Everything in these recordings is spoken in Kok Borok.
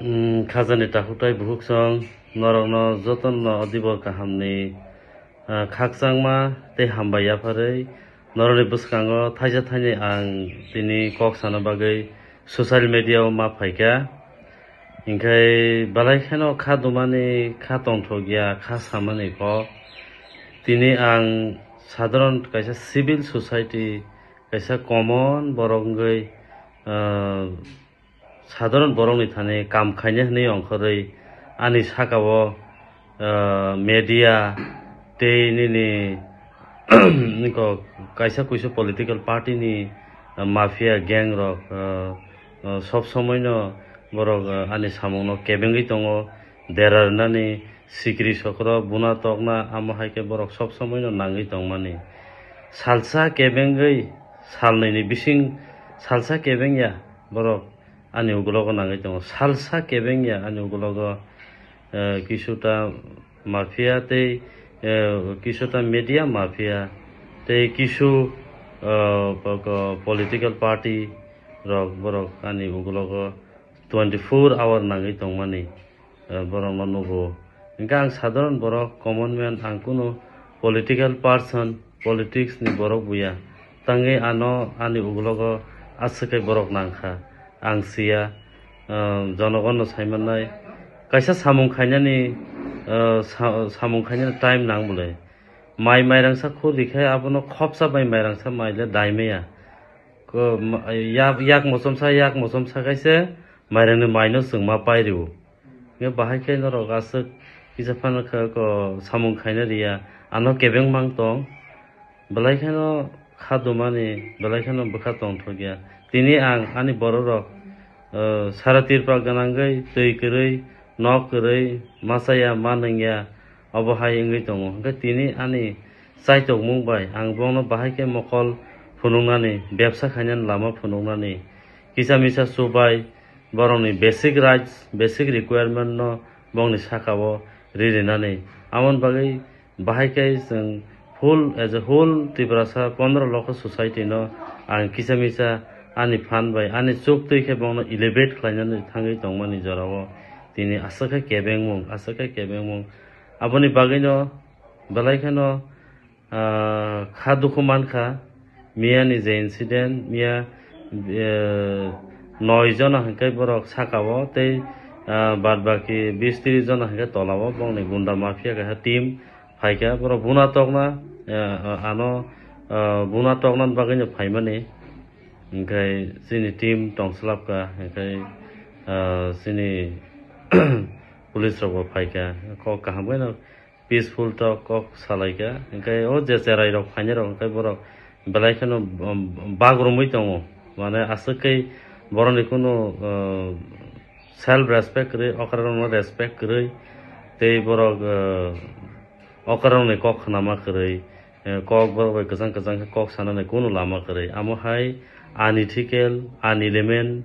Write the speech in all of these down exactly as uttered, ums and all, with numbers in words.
Mm, khajani takhuktai bukhuk song, norokno jotono o dibor kahamni, ah, khakchangma tei hambai yapharwi norokni bwskango thaisa thaini ang tini kok sana bagwi social media o ma phaikha. Hinkhe belai kheno kha dumani, kha tongthokya, kha samani kok. Tini ang sadharon kaisa civil society, kaisa common borok wngwi, ah, sadharon borokni thani kam khaina hwnwi ongkhorwi ani sakao, ah, media tei nini niko kaisa kuisu political party ni, ah, mafia gang rok, ah, ah, sob somoi no borok, ah, ani samung no kebengwi tongo, dera rwnani, sikri sokro, buna tokna, amo hai khe borok sob somoi no nangwi tongmani. Salsa kebengwi salnwi ni bising salsa kebengya borok ani ugulogo nangwi tongo. Salsa kebengya ani ugulogo, eh, kisuta mafia tei, eh, kisuta media mafia tei kisu, eh, po-, ko-, political party rok borok ani ugulogo twenty four hour nangwi tongmani, eh, borokno nugo. Hinkhe ang sadharon borok, common man, ang kunu political person, politics ni borok buya. Tangwi ano ani ugulogo aswk khe borok nangkha. Ang siya, eh, jonogonno saimannai. Kaisa samung khainani, eh, sa-, samung khainani time nang bwle. Mai mairangsa khurdi khe abono khopsa bai mairangsa mai le daimaya. Ko, ma-, yak, yak mochomsa, yak mochomsa khaise mairangni maino chwngma pairwo. Nge bahai khe norok aswk kisa phano khe ko samung khaina riya, ano kebeng mang tong. Belai kheno kha dumani, belai kheno bwkha tongthokya. Tini ang ani bororok, eh, sara Tripura gwnangwi twi kwrwi, nok kwrwi, machaya, ma nungya, obo hai wngwi tongo. Hwnkhe tini ani chaitokmung bai ang bono bahai khe mokol phunuknani, bebsa khainani lama phunuknani, kisa misa chubai borokni basic rights, basic requirement no bongni sakao ririnani. Amoni bagwi bahai khe chwng full, as a whole Tiprasa pondro lokho society no ang kisa misa ani phan bai, ani chuk twi khe bongno elevate khlainani thangwi tongmani jorao tini aswk khe kebengmung, aswk khe kebengmung. Aboni bagwino belai kheno, ah, kha dukhu mankha. Miya ni je incident, miya, eh, noi jona hinkhe borok sakao tei, ah, bad baki bis tris jona hinkhe tolao bongni gunda mafia kaisa team phaikha. Borok buna tokna, eh, ano, ah, buna tokna bagwino phaimani. Hinkhe chini team tongslapkha, hinkhe, ah, chini police rokbo phaikha. Kok kaham khe no peaceful talk kok salaikha. Hinkhe o je cherai rok phainai rok hinkhe borok belai kheno, um, bagrumwi tongo. Mane aswk khe borokni kunu, uh, self respect kwrwi, okrarokno respect kwrwi tei borok, uh, okrarokni kok khnama kwrwi, uh, kok borok bai kwchang kwchang khe kok sanani kunu lama kwrwi. Amo hai unethical, unelement,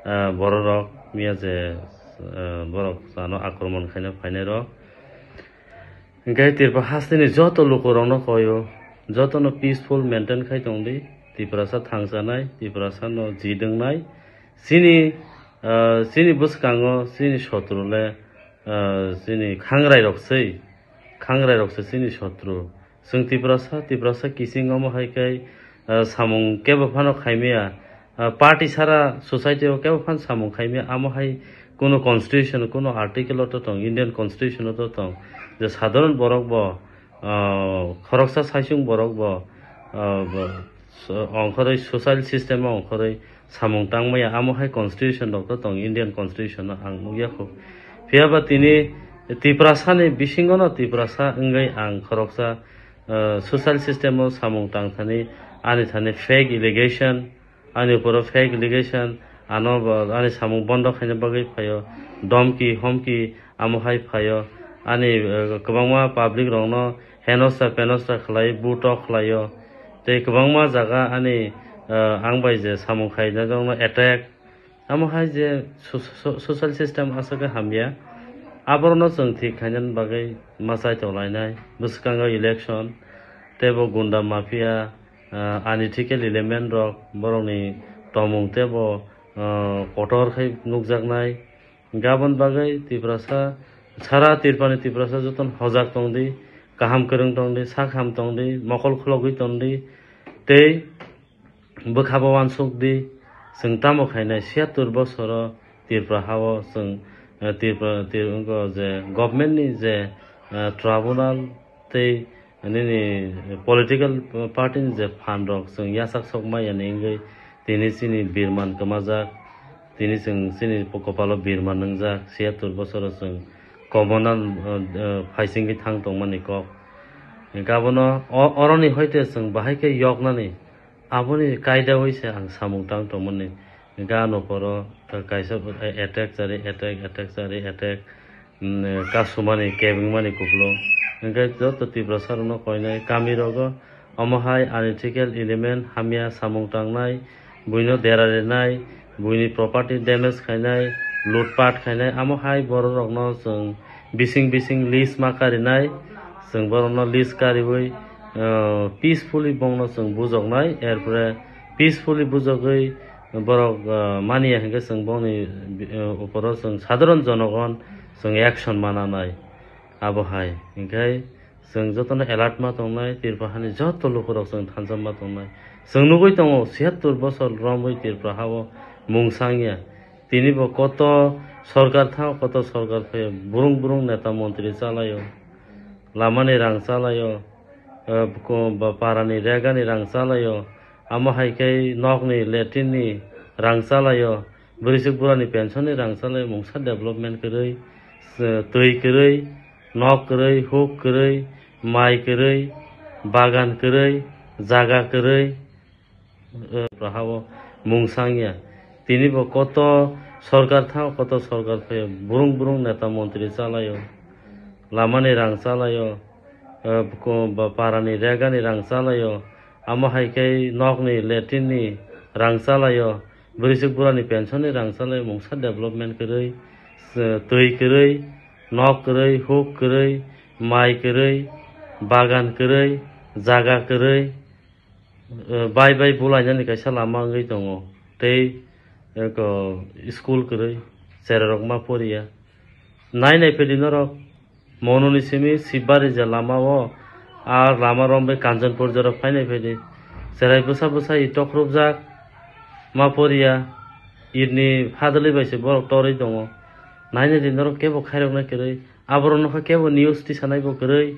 ah, bororok miya je, ah, borok ano akromon khaina phainairok. Hinkhe Tripura hasteni joto lukurokno koyo, jotono peaceful maintain khai tongdi, Tiprasa thangsanai, Tiprasano ji dwngnai. Chini, ah, chini bwskango chini sotru le, ah, chini khangrairok se, khangrairok se chini sotru. Chwng Tiprasa, Tiprasa kiching omo hai khe, ah, samung kebo phano khaimaya. Ah, party sara society o kebo phano samung khaimaya. Amo hai kuno constitution, kuno article o to tong, Indian constitution o to tong. Je sadharon borok bo, ah, khoroksa saisung borok bo, ah, bo, so-, ongkhorwi social system o ongkhorwi samung tangmaya, amo hai constitution rok to tong, Indian constitution no ang nukya kho. Phiya ba tini Tiprasa ni bisingo no Tiprasa wngwi ang khoroksa, eh, social system o samung tang thani, ani thani fake allegation, ani uporo fake allegation, ano bo ani samung bondo khaina bagwi phaio, domki, homki, amo hai phaio, ani, eh, kwbangma public rokno henosra penosra khlai, butok khlaio, tei kwbangma jaga ani, eh, ang bai je samung khainai rokno attack, amo hai je so-, so-, social system aswk khe hamya, aborokno chwng thik khainani bagwi ma chai tonglainai, bwskango election, tei bo gunda mafia, eh, unethical element rok, borokni tongmung tei bo, eh, kotor khe nukjaknai. Gabon bagwi Tiprasa, sara Tirpani Tiprasa jotono hojak tongdi, kaham kwrwng tongdi, sak ham tongdi, mokol khulogwi tongdi, tei bwkhabo uansukdi. Chwng tamo khainai siyattur bosoro Tripura hao chwng, eh, Tripura, Tri-, wngkha je government ni je, eh, tribunal tei nini political party ni je phan rok chwng yachak sok maya ni wngwi tini chini birman kwmajak, tini chwng chini kopalo birman nwngjak, siyattur bosoro chwng communal, eh, eh, phaisingwi thang tongmani kok. Hingkhe abono o-, oroni hoite chwng bahai khe yoknani aboni kaidawi se ang samung tang tongmani. Hingkhe ano poro kaisa attack chari, attack, attack chari, attack, mm, kasumani, kebengmani kupulung. Hingkhe joto Tiprasa rokno koinai kami rogo omo hai unethical element, hamya samung tangnai, buino dera rinai, buini property damage khainai, lutpat khainai, amo hai borok rokno chwng bising bising list ma karinai, chwng borokno list kariwi, uh, peacefully bongno chwng bujoknai, erpore peacefully bujogwi borok, uh, maniya hinkhe chwng bongni, uh, uporo chwng sadharon jonogon chwng action mananai. Abo hai hinkhe chwng jotono alert ma tongnai, Tripura hani joto lukurok chwng thansa ma tongnai. Chwng nugwi tongo, siyattur bosor romwi Tripura hao mung sangya. Tini bo koto sorkar thango, koto sorkar phaio, burung burung neta montri chalaio, lamani rang chalaio, eh, ko-, ba-, parani regani rang chalaio, amo hai khe nokni latrine ni rang chalaio, bwrwisuk burani pension ni rang chalaio, mungsa development kwrwi, eh, twi kwrwi, nok kwrwi, huk kwrwi, mai kwrwi, bagan kwrwi, jaga kwrwi, eh, hao mung sangya. Tini bo koto sorkar thango, koto sorkar phaio, burung burung neta montri chalaio, lamani rang chalaio, eh, ko-, ba-, parani regani rang chalaio, amo hai khe nokni latrine ni rang chalaio, bwrwisuk burani pension ni rang chalaio, mungsa development kwrwi, eh, twi kwrwi, nok kwrwi, huk kwrwi, mai kwrwi, bagan kwrwi, jaga kwrwi, eh, bai bai bulainani kaisa lama wngwi tongo. Tei, eh, ko, school kwrwi, cherairok ma poriya. Nai nai phedi norok, Mononi simi Sibari je lama o, a lama rombai Kanchanpur jora phainai phedi. Cherai bwsa bwsa i tokrupjak, ma poriya, itni phadalwi bai se borok torwi tongo. Nai nai di norok kebo khairoknai kwrwi. Aborok nokha kebo news tisanai bo kwrwi.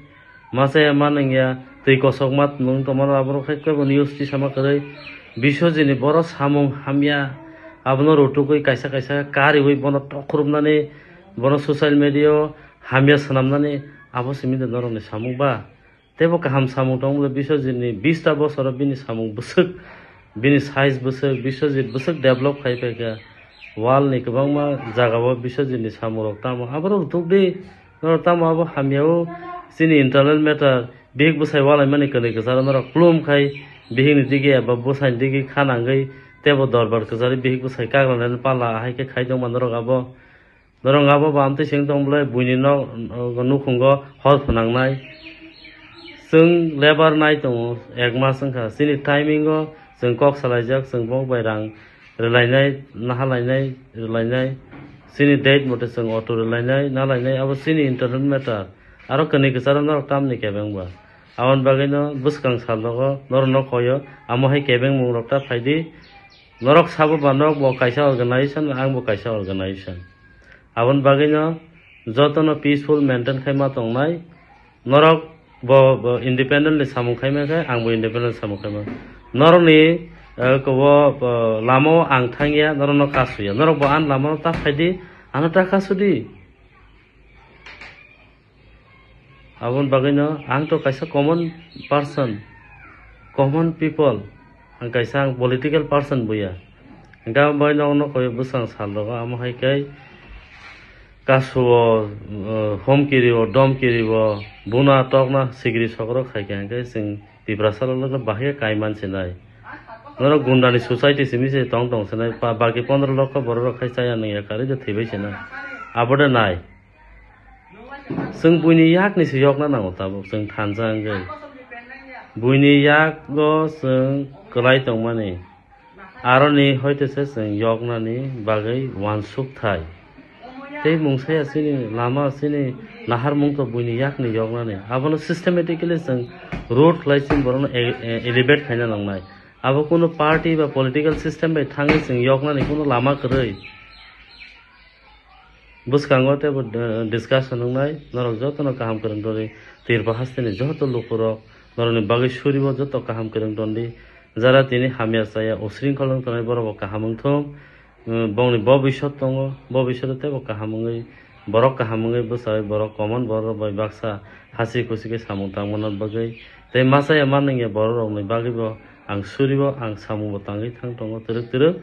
Machaya ma nangya, twi kosok ma nung tongmano aborok khai kebo news tisama kwrwi. Biswajit ni boro samung hamya, abono rutugwi kaisa kaisa kariwi bono tokrupnani, bono social media o hamya swnamnani abo simi de norokni samung ba. Teibo kaham samung tong bwle Biswajit ni bista bosoro bini samung bwswk, bini size bwswk, Biswajit bwswk develop khai paikha. World ni kwbangma jagao Biswajit ni samung rok tamo aborok rwtuk di, norok tamo abo hamya o chini internal matter bihik bwsai walaimani kwnwi kwcharo norok plum khai bihikni digi eba bwsaini digi kha nangwi teibo dorbar kwcharwi bihik bwsai kagra nani pala ahai khe khai tongma norok abo. Norok abo ba amtwi seng tong bwlai buini nok, nok nukhungo hor phwnangnai. Chwng lebar nai tongo, ek mas wngkha. Chini timing o chwng kok salaijak, chwng bok bai rang rwlainai, nahalainai, rwlainai. Chini date mote chwng auto rwlainai, nalainai, abo chini internal matter. Aro kwnwi kwcharo norok tamni kebeng ba. Aboni bagwino bwskang sal rogo norokno koyo, amo hai kebeng mung rok ta phaidi. Norok sabo ba norok bo kaisa organization, ang bo kaisa organization. Aboni bagwino jotono peaceful maintain khai ma tongnai. Norok bo, bo independently samung khai ma khe, ang bo independent samung khai ma. Norokni, eh, kobo, bo, lama o ang thangya, norokno kasuya. Norok bo ani lama o ta phaidi, ano ta kasudi. Aboni bagwino ang to kaisa common person, common people, ang kaisa ang political person buya. Hingke ang bai nokno koi bwsang sal rogo, amo hai khe kasuo, eh, homkiri o, domkiri o, buna tokna sikiri sokrok hai khe, hingke chwng Tiprasa rok bahai khe kai man sinai. Norok gundani society simi se tong tong sinai, pa-, baki pondro lokho borok rok khai chaya nungya karwi de thwibai sinai. Abo de nai. Chwng buini yakni se yokna nango tabuk, chwng thansa wngwi. Buini yago chwng kwlai tongmani, aroni hoite se chwng yoknani bagwi uansuk thai. Tei mungsaya chini lama chini naharmung to buini yakni yoknani. Abono systematically chwng road khlai chini borokno e-, e-, elevate khaina nangnai. Abo kunu party ba political system bai thangwi chwng yoknani kunu lama kwrwi. Bwskango teibo, eh, discussion wngnai, norok jotono kaham kwrwng tongdi, Tripura hasteni joto lukurok, norokni bagwi suribo joto kaham kwrwng tongdi, jara tini hamya chaya, usringkhol wng tongnai borokbo kaham wng thung, eh, bongni bobiswt tongo, bobiswt teibo kaham wngwi, borok kaham wngwi bwsai borok common borok bai baksa hasi khusi khe samung tangmani bagwi, tei machaya manwngya borok rokni bagwibo ang suribo, ang samungbo tangwi thang tongo twrwk twrwk,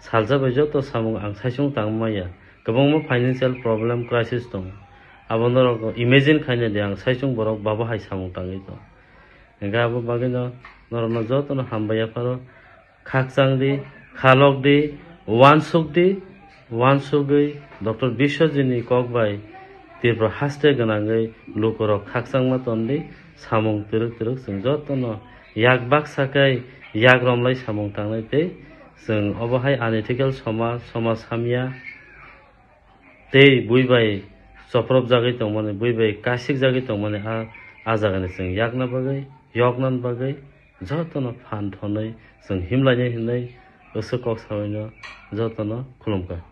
salsa bai joto samung ang saichung tangmaya. Kwbangma financial problem, crisis tongo. Abo norok imagine khaina di, ang saichung borok babo hai samung tangwi tong. Hingkhe abo bagwino norokno jotono hambai yapharo, khakchang di, khalok di, uansuk di, uansugwi Doctor Biswajit ni kok bai Tripura haste gwnangwi lukurok khakchangma ton di, samung twrwk twrwk chwng jotono yak baksa khe yak romlai samung tangnai tei chwng obo hai unethical somaj, somaj hamya, tei bui bai chopropjagwi tongmani, bui bai kasikjagwi tongmani a, a jagani chwng yakna bagwi, yokna bagwi jotono phan thonwi chwng himlainai hinwi bwswk kok sabaino jotono khulumkha.